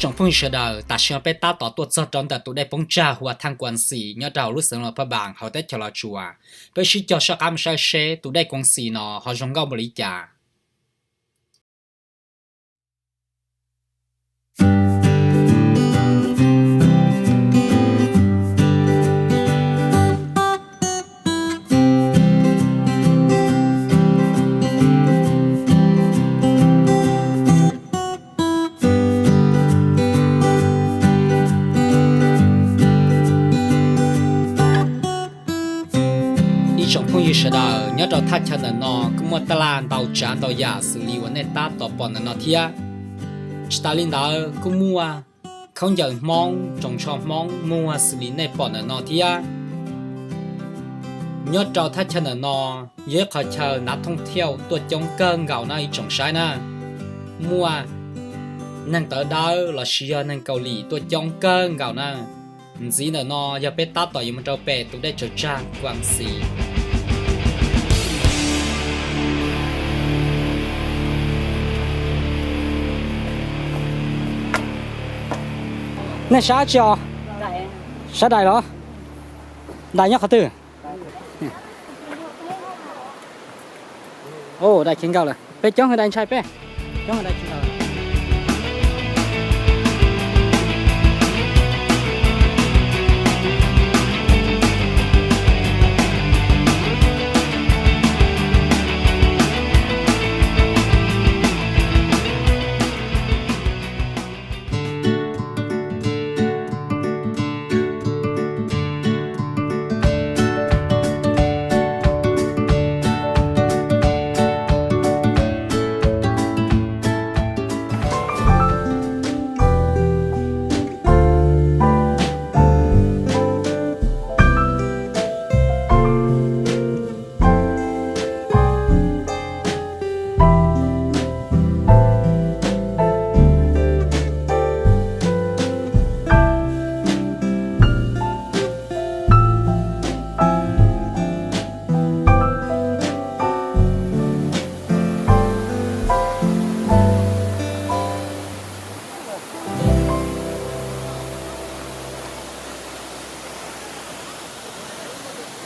Tsoom phooj ywg sawv daws, tam sim no peb tab tom tuaj txog rau ntawm tus dej poob tsag hu ua Thaj Kuam Xis nyob rau hauv lub xeev Luas Phaj Npas hauv teb chaws Los Tsuas. Peb sib cog soj qab mus saib seb tus dej Kuam Xis no ho zoo nkauj npaum li cas. Ib tsoom phooj ywg sawv daws, nyob rau thaj chaw ntawm no kuj muaj taj laj ntau tsav ntau yam xws li uas nej tab tom pom ntawm no thiab. Tsis tas li ntawd kuj muaj khaub ncaws Hmoob, tsoos tsho Hmoob muag xws li nej pom ntawm no thiab. Nyob rau thaj chaw ntawm no yog ib qhov chaw nav thooj thiauj tuaj coob kawg nkaus na ib tsoom saib na. Muaj neeg tawv dawb los sis yog neeg Kaus Lim tuaj coob kawg nkaus na. Ntxiv ntawm no yog peb tab tom yuav mus rau pem tus dej tsaws tsag Kuam Xis. Nej saib tsi os? Saib daim los? Daim nyob qhov twg? Daim khiav nkaus lawm. Peb coob heev, daim ntshai peb. Coob heev, daim khiav nkaus lawm.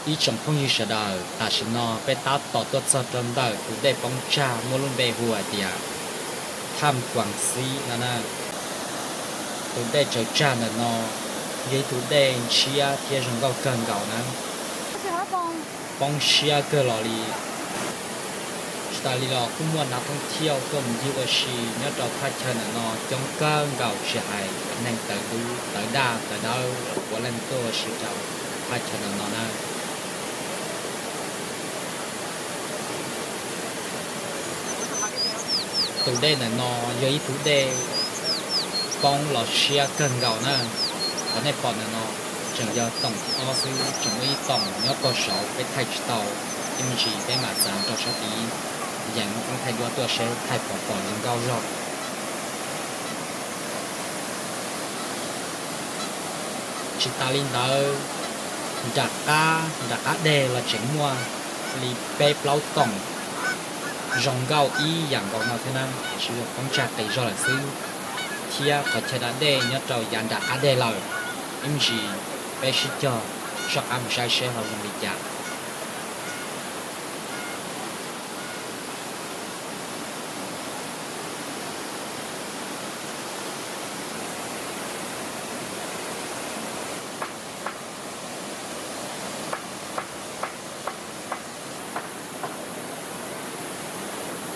Ib tsoom phooj ywg sawv daws, tam sim no peb tab tom tuaj txog rau ntawm tus dej poob tsag muaj lub npe hu hais tias Thaj Kuam Xis no na. Tus dej tsaws tsag ntawm no yog ib tug dej ntshiab thiab zoo nkauj kawg nkaus na. Poob siab kawg los li. Tsis tas li los kuj muaj nav thooj thiauj tuaj mus ncig ua si nyob rau thaj chaw ntawm no coob kawg nkaus, tsis hais neeg tawv dub tawv daj tawv dawb los puav leej tuaj ua si rau thaj chaw ntawm no na. Tus dej ntawm no yog ib tug dej poob los siab kawg nkaus na. Qhov nej pom ntawm no tseem yog toom thib ob xwb, tseem muaj ib toom nyob puag saud peb thaij tsis tau, ib me ntsis peb mam txav rau sab tid, yees lub koob thaij duab tuaj seb thaij puas pom zoo nkauj zog. Tsis tas li ntawd, nram qab nram qab deg los tseem muaj li peb plaub toom zoo nkauj ib yam nkaus no thiab na, tiam sis yog poob tsag qis zog lawm xwb, thiab qhov chaw da dej nyob rau yav nram qab deg lawm. Ib me ntsis peb sib cog soj qab mus saib seb ho zoo li cas.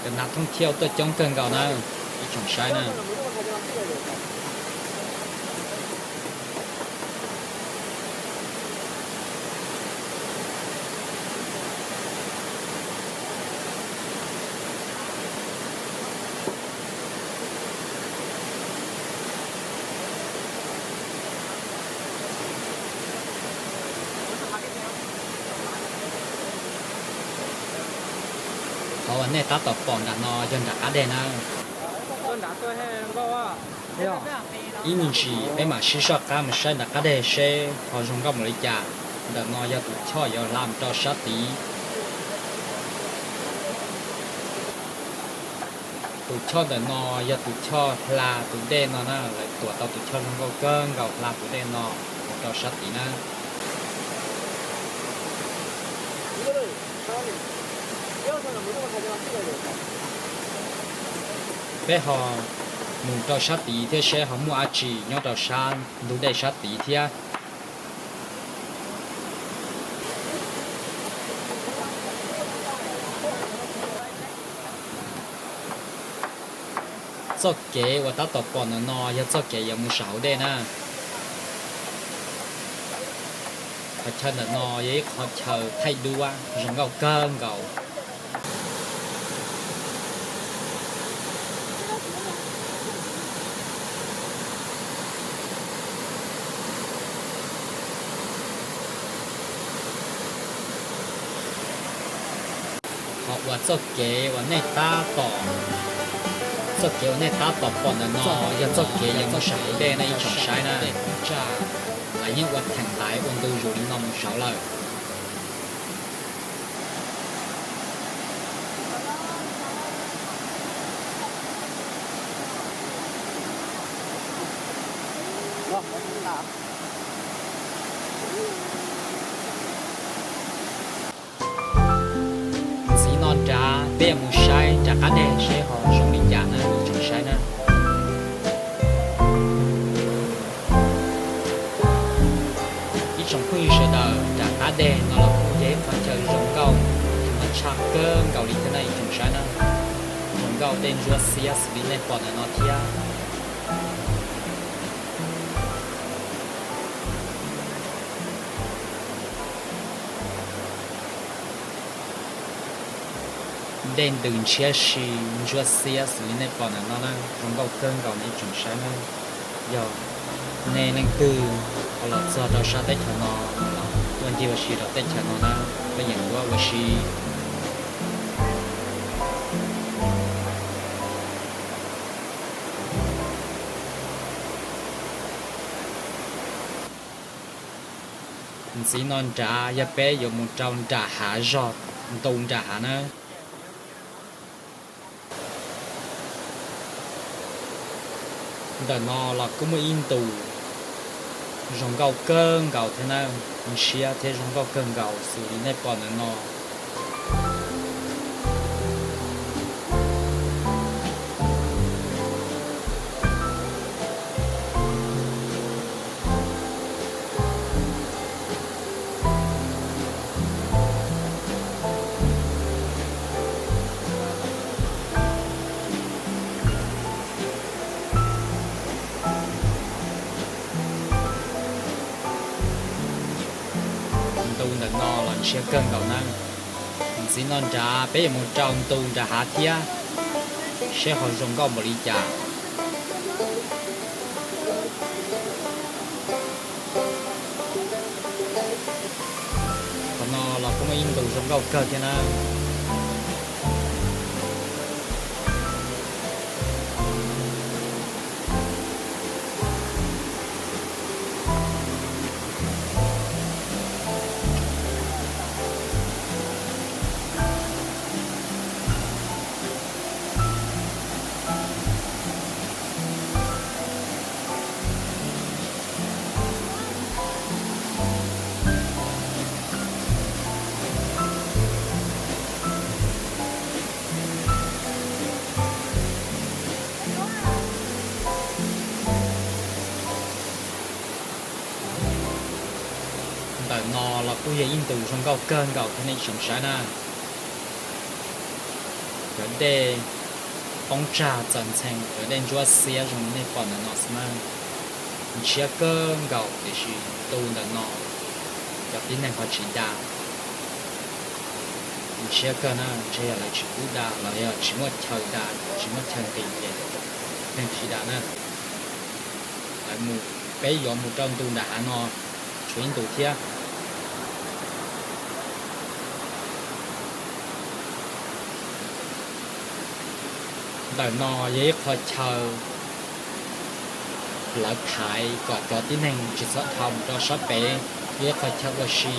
Cov nav thooj thiauj tuaj coob kawg nkaus na, ib tsoom saib na. Qhov uas nej tab tom pom nram no yog nram qab deg na. Ib me ntsis peb mam sib soj qab mus saib nram qab deg seb ho zoo nkauj mus li cas. Ntawm no yog tus choj yuav hla mus rau sab tid. Tus choj ntawm no yog tus choj hla tus dej no na, lawv tuam tau tus choj zoo nkauj kawg nkaus hla tus dej no mus rau sab tid na. Peb ho mus rau sab tid thiab seb ho muaj dab tsi nyob rau sab ntug dej sab tid thiab. Txoj kev uas tab tom pom ntawm no yog txoj kev yuav mus saum hauv dej na. Qhov chaw ntawm no yog ib qhov chaw thaij duab zoo nkauj kawg nkaus. Qhov uas txoj kev uas nej tab tom, txoj kev uas nej tab tom pom ntawm no yog txoj kev yuav mus saum hauv dej na ib tsoom saib na. Lawv yeej ua theem ntaiv ua ntu zus li no mus saud lawm. Ntxiv no nrad peb yuav mus saib nram qab deg seb ho zoo li cas na ib tsoom saib na. Ib tsoom phooj ywg sawv daws, nram qab deg no los kuj yog ib qhov chaw zoo nkauj, mas tshaj kawg nkaus li thiab na ib tsoom saib na. Zoo nkauj dej ntsuab xiab xws li nej pom ntawm no thiab. Dej ntws ntshiab si ntsuab xiab xws li nej pom ntawm no na, zoo nkauj kawg nkaus nej ib tsoom saib na. Yog nej leej twg ho los txog rau sab teb chaws no, los tuaj ncig ua si rau teb chaws no na, peb yeem yuav ua si. Ntxiv no nrad yog peb yuav mus rau nram hav zog, ntu nram hav na. Ntawm no los kuj muaj ib ntu zoo nkauj kawg nkaus thiab na, ntshiab thiab zoo nkauj kawg nkaus xws li nej pom ntawm no. Ntu ntawm no los ntshiab kawg nkaus na. Ntxiv no nrad peb yuav mus rau ntu nram hav thiab, seb ho zoo nkauj npaum li cas. Qhov no los kuj muaj ib ntu zoo nkauj kawg thiab na. Ntawm no los kuj yog ib ntu zoo nkauj kawg nkaus thiab nej tsoom saib na. Cov dej poob tsag txawm ntxhee, cov dej ntsuab xiab zoo li nej pom ntawm no xwb na. Ntshiab kawg nkaus tiam sis ntu ntawm no cov tib neeg ho tsis da. Ntshiab kawg na, ntshe yog lawv tsis pub da los yog tsis muaj chaw da, tsis muaj chaw nqis ces neeg tsis da na. Lawv mus, peb yuav mus rau ntu nram hav no, tshuav ib ntu thiab. Ntawm no yog ib qho chaw lawv thaiv kom cov tib neeg tsis txhob dhau mus rau sab pem, yog ib qho chaw ua si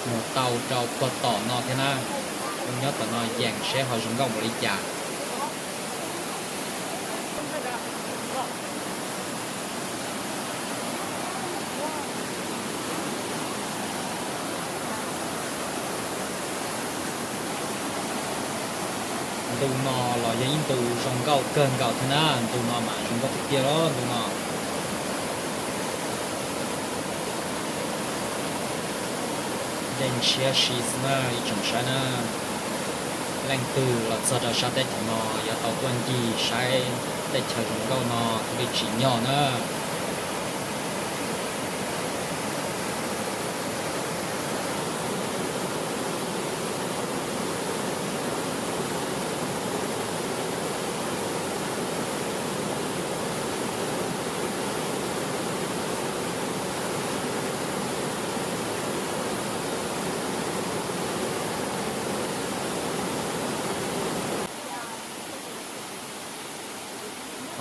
mus tau rau puag tom no thiab na. Nyob tom no yeem seb ho zoo nkauj npaum li cas. Ntu no los yog ib ntu zoo nkauj kawg nkaus thiab na, ntu no mas zoo nkauj tiag tiag los ntu no. Dej ntshiab si xwb na ib tsoom saib na. Leej twg los txog rau sab teb chaws no yuav tau tuaj ncig saib teb chaws zoo nkauj no thiaj li tsim nyog na.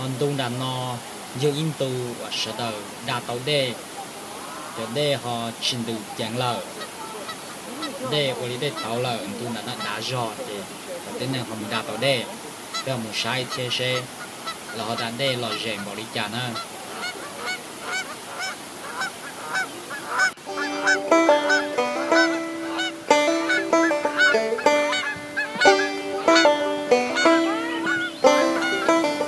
Ho ntu nram no yog ib ntu uas sawv daws da tau dej, cov dej ho tsis ntws ceev lawm, dej ua li dej tauv lawm, ntu nram no dav zog ces cov tib neeg ho mus da tau dej. Peb ho mus saib thiab seb lawv ho da dej lom zem npaum li cas na.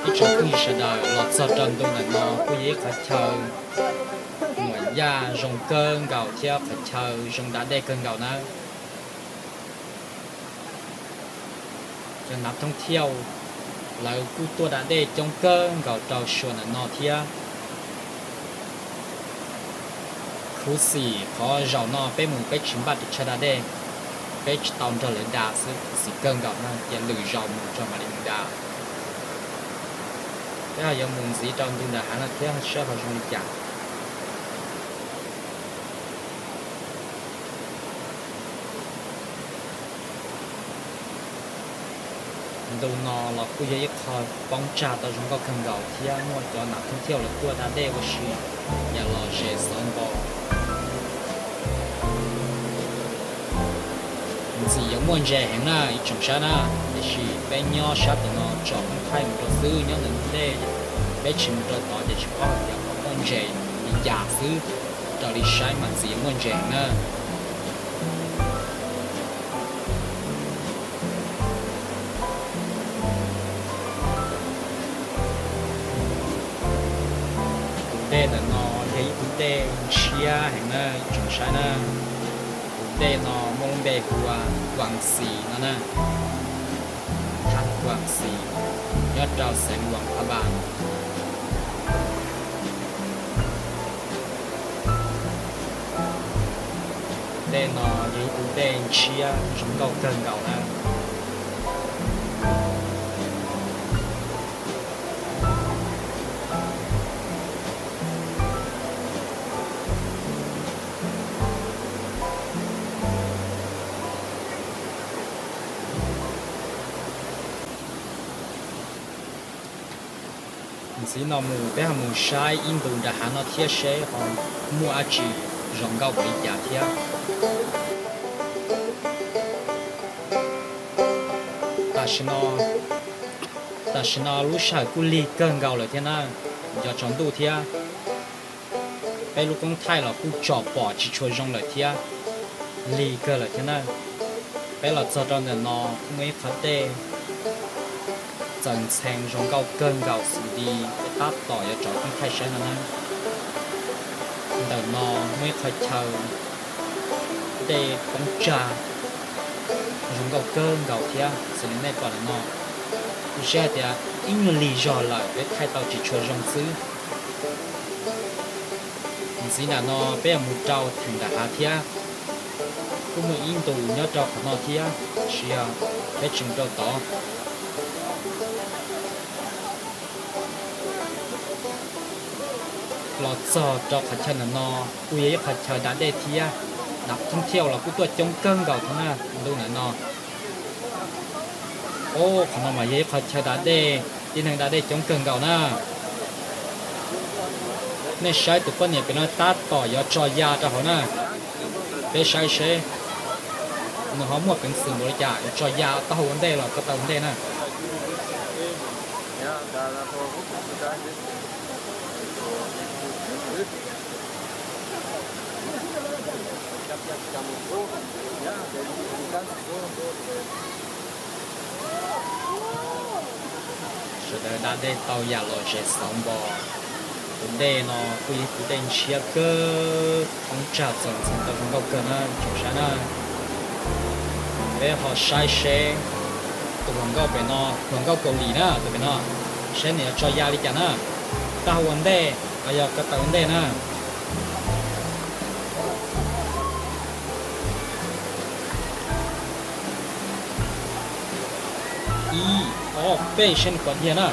Ib tsoom phooj ywg sawv daws, los txog rau ntu ntawm no kuj yog ib qhov chaw muam yaj zoo kawg nkaus thiab qhov chaw zoo da dej kawg nkaus na. Cov nav thoob thiauj lawv kuj tuaj da dej coob kawg nkaus rau suas ntawm no thiab. Khuv xim qhov zaum no peb mus peb tsis npaj ris tsho da dej, peb tsis tau nrog lawv da xwb, khuv xim kawg nkaus no ces lwm zaus mus tso mam li mus da. Peb ho yuav mus ntxiv rau ntu nram hav no thiab saib ho zoo li cas. Ntu no los kuj yog ib qho poob tsag tau zoo nkauj kawg nkaus thiab muaj cov nav thoob thiauj lawv tuaj da dej ua si yam lom zem xov npo. Ntxim yuav muaj ntses heev na ib tsoom saib na, tiam sis peb nyob sab tom no tso koob thaij mus rau xwb, nyob ntawm ntug dej peb tsis mus rau tod ces tsis paub hais tias ho muaj ntses li cas xwb. Raws li saib mas ntxim yuav muaj ntses heev na. Tus dej ntawm no yog ib tug dej ntshiab heev na ib tsoom saib na. Tus dej no muaj lub npe hu ua Kuam Xis no na, thab Kuam Xis, nyob rau xeev Luam Pha Npas. Dej no yog ib tug dej ntshiab zoo nkauj kawg nkaus na. Ntxiv no mus peb ho mus saib ib ntu nram hav no thiab seb ho muaj dab tsi zoo nkauj npaum li cas thiab. Tam sim no, tam sim no lub sij hawm kuj lig kawg nkaus lawm thiab na, nco tsaus ntuj thiab. Peb lub koob thaij los kuj tsom pom tsis tshua zoo lawm thiab, lig kawg lawm thiab na. Peb los txog rau ntawm no kuj muaj ib qhov dej txawm ntxhee zoo nkauj kawg nkaus xws li peb tab tom yuav tso koob thaij saib no na. Ntawm no muaj ib qhov chaw dej poob tsag zoo nkauj kawg nkaus thiab xws li nej pom ntawm no. Kuv saib hais tias ib nyuag lig zog lawm peb thaij tau tsis tshua zoo xwb. Ntxiv nram no peb yuav mus rau theem nram hav thiab, kuj muaj ib ntus nyob rau qhov no thiab, tiam sis yog peb tsis mus rau tod. Los txog rau qhov chaw ntawm no kuj yog ib qhov chaw da dej thiab, nav thoob thiauj los kuj tuaj coob kawg nkaus thiab na ntu ntawm no. Ob, qhov no mas yog ib qhov chaw da dej, tib neeg da dej coob kawg nkaus na. Nej saib tus poj niam pem no tab tom yuav tso ya rau hauv na. Peb saib seb nws ho muaj peev xwm npaum li cas yuav tso ya taub hau ua ntej los ko taw ua ntej na. Sawv daws da dej tau yam lom zem xauv npo. Tus dej no kuj yog tus dej ntshiab kawg, thoob tsag txoos ntxhee tau zoo nkauj kawg na, tsoom saib na. Peb ho saib seb tus hluas nkauj pem no, hluas nkauj Kaus Lim na, tus pem no, seb nws yuav tso ya li cas na. Taub hau ua ntej los yog ko taw ua ntej na. Ib, ob, peb, seb nws pom dhia na.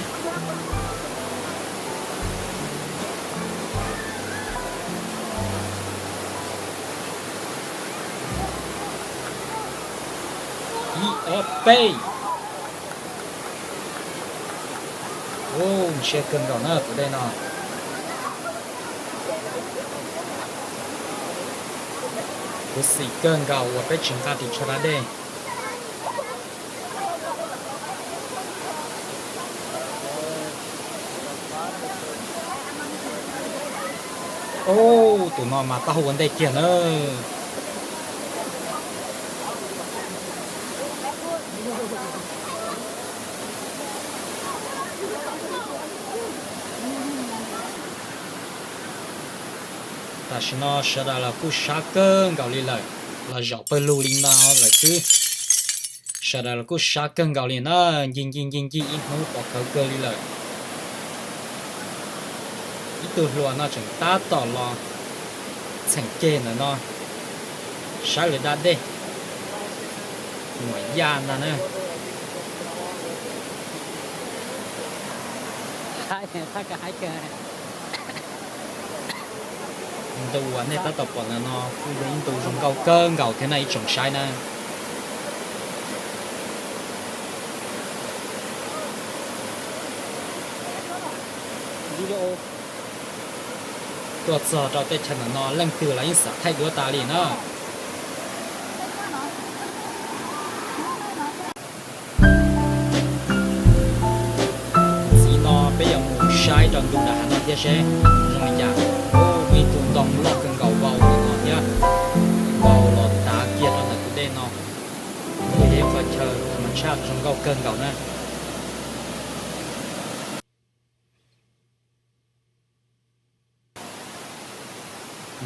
Ib, ob, peb. Ub, ntshiab kawg nkaus na tus dej no. Khuv xim kawg nkaus uas peb tsis nqa ris tsho da dej. Ub, tus no mas taub hau ua ntej kiag na. Tam sim no sawv daws los kuj sab kawg nkaus li lawm, los zaum pawg lug li no lawm xwb. Sawv daws los kuj sab kawg nkaus li na, ncig ncig ncig ncig ib hnub pom khawv kawg li lawm. Ib tug hluas no tseem tab tom los txheem ceg ntawm no saib lawv da dej. Muam Yaj ntag na. Ntu uas nej tab tom pom ntawm no kuj yog ib ntu zoo nkauj kawg nkaus thiab na ib tsoom saib na. Tuaj txog rau teb chaws ntawm no leej twg los yeej xav thaij duab tas li na. Ntxiv no peb yuav mus saib rau ntu nram hav no thiab seb zoo li cas. Ib tug ntoo loj kawg nkaus vau no thiab, vau los tav kiag rau ntawm tus dej no. Ntu yog ib qhov chaw thas mas tshaj zoo nkauj kawg nkaus na.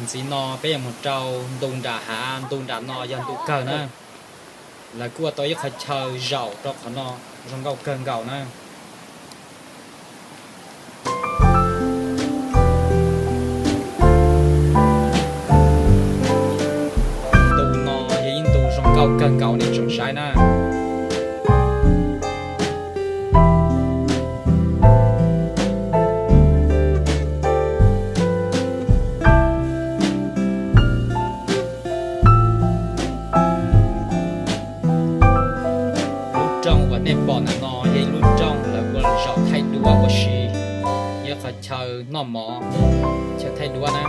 Ntxiv no peb yuav mus rau ntu nram hav, ntu nram no yog ntu kawg na. Lawv kuj ua tau ib qhov chaw zaum rau qhov no zoo nkauj kawg nkaus na. Ntu no yog ib ntu zoo nkauj kawg nkaus nej tsoom saib na. Lub rooj uas nej pom ntawm no yog ib lub rooj lawv ua zaum thaij duab ua si, yog qhov chaw noj mov, chaw thaij duab na.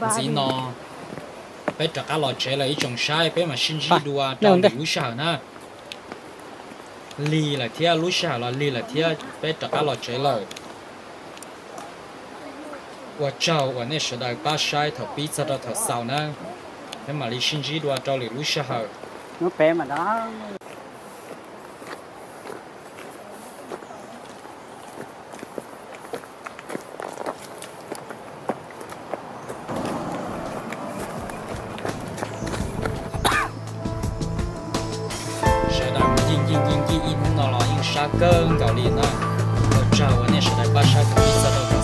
Ntxiv no peb rov qab los tsev lawm ib tsoom saib, peb mam sib ntsib dua rau lwm lub sij hawm na. Lig lawm thiab, lub sij hawm los lig lawm thiab, peb rov qab los tsev lawm. Ua tsaug uas nej sawv daws pab saib thaum pib txog rau thaum xaus na. Peb mam li sib ntsib dua rau lwm lub sij hawm. Sawv daws ncig ncig ncig ncig ib hnub no los yeej sab kawg nkaus li na. Ua tsaug uas nej sawv daws pab saib thaum pib txog rau